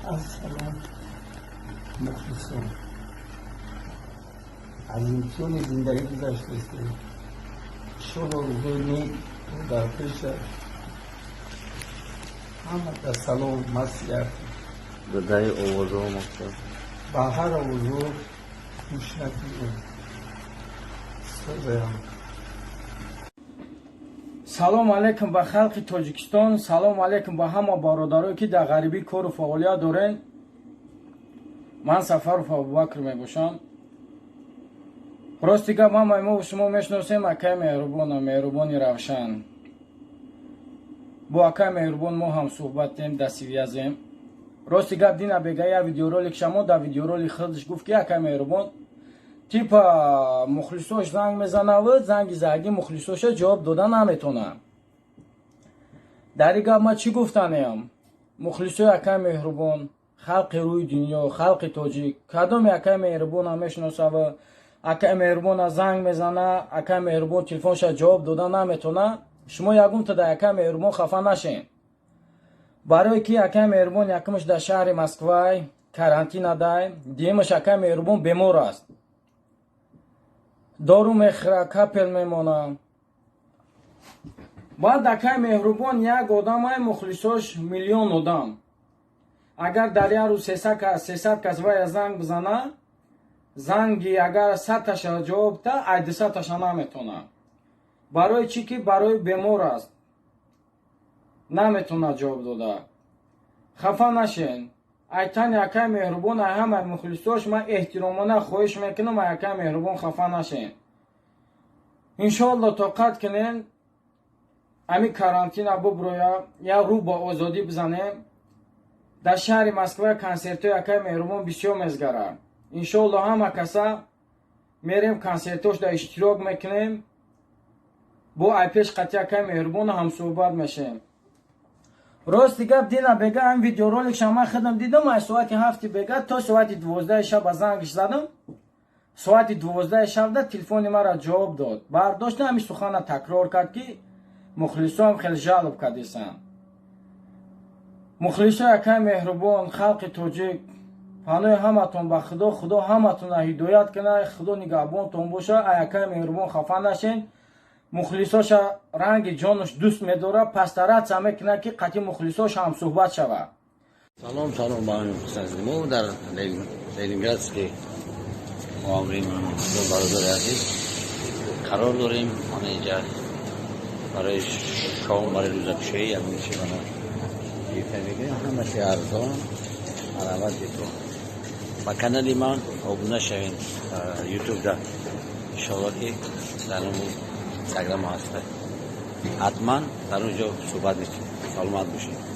Ассалом, мухлисон. Аз имтиҳони зиндагӣ гузаштастем. Иншолло, рӯзои нек дар пеш аст. Ҳама дар салом маслиҳат. Додаи овозҳо мақсад. Ба ҳар овозҳо гӯш накунем. Созаям. Салом алейкум ба халқи Тоҷикистон, салом алейкум ба ҳама бародарое, ки дар ғарибӣ кору фаъолият дорен. Ман Сафаров Абубакр мебошам. Рости гап, ҳамаи мо шумо мешиносем акаи Меҳрубона, Меҳрубони Равшан. Бо акаи Меҳрубон мо ҳам суҳбатем, дар связь ем. Рости гап, дина бега як видеоролик шамо, дар видеоролик худаш гуфт, ки акаи Меҳрубон типа мухлисош занг мезанаву занги заги мухлисоша ҷавоб дода наметонад. Дар ин гап ман чӣ гуфтанеам? Мухлисои акаи Меҳрубон, халқи рӯи дунё, халқи тоҷик, кадоме акаи Меҳрубона мешиносава, акаи Меҳрубона занг мезана, акаи Меҳрубон телефонша ҷавоб дода наметона, шумо ягонта дар акаи Меҳрубон хафа нашен, барое ки акаи Меҳрубон якумаш дар шаҳри Москвай карантина дай, дуюмаш акаи Меҳрубон бемор аст, дору мехӯра, капель мемона. Баъд акаи Меҳрубон як одамай, мухлисош миллион одам. Агар дар як рӯз 300 кас вая занг бизана, занги агар 100-таша ҷавоб та, ай 200-таша наметона. Барои чӣ? Ки барои бемор аст, наметонад ҷавоб дода. Хафа нашен. Айтани акаи Меҳрубон, ай ҳамаи мухлисош ман эҳтиромона хоҳиш мекунам, ай акаи Меҳрубон хафа нашен. Иншоалло, тоқат кунем, ами карантина буброя, як рӯ ба озодӣ бизанем. Дар шаҳри Москва консертҳои акаи Меҳрубон бисёр мезгарад. Иншоалло, ҳама каса мерем, консертҳош дар иштирок мекунем, бо айпеш қатъи акаи Меҳрубон ҳамсӯҳбат мешем. Рости гап, дина бега ам видеороликша ман худам дидам. Ай соати 7-и бега то соати 12-и шаб зангш задам. Соати 12-и шабда телефони маро ҷавоб дод, бардошта, ҳами сухана такрор кард, ки мухлисоам хеле жалоб кардисанд. Мухлисои акаи Меҳрубон, халқи тоҷик, панои ҳаматон ба Худо. Худо ҳаматонро ҳидоят кунад, Худо нигаҳбонтон боша. Ай акаи Меҳрубон хафа нашен. Мухлисоша ранги ҷонаш дӯст медорад, постараться мекунад, ки қатъи мухлисош ҳамсӯҳбат шавад. Салом, салом ба ҳамин мо дар Ленинградский муамрин бародари азиз қарор дорем. Мана инҷа барои шом, барои рӯзакушоӣ ягон чи мана гирифта мегирем. Ҳамаши арзон, марават бито. Ба канали ман обуна шавем Ютубда, иншоалло, ки дар Инстаграм ҳаста, ҳатман дар он ҷо суҳбат мекунем. Саломат бошед.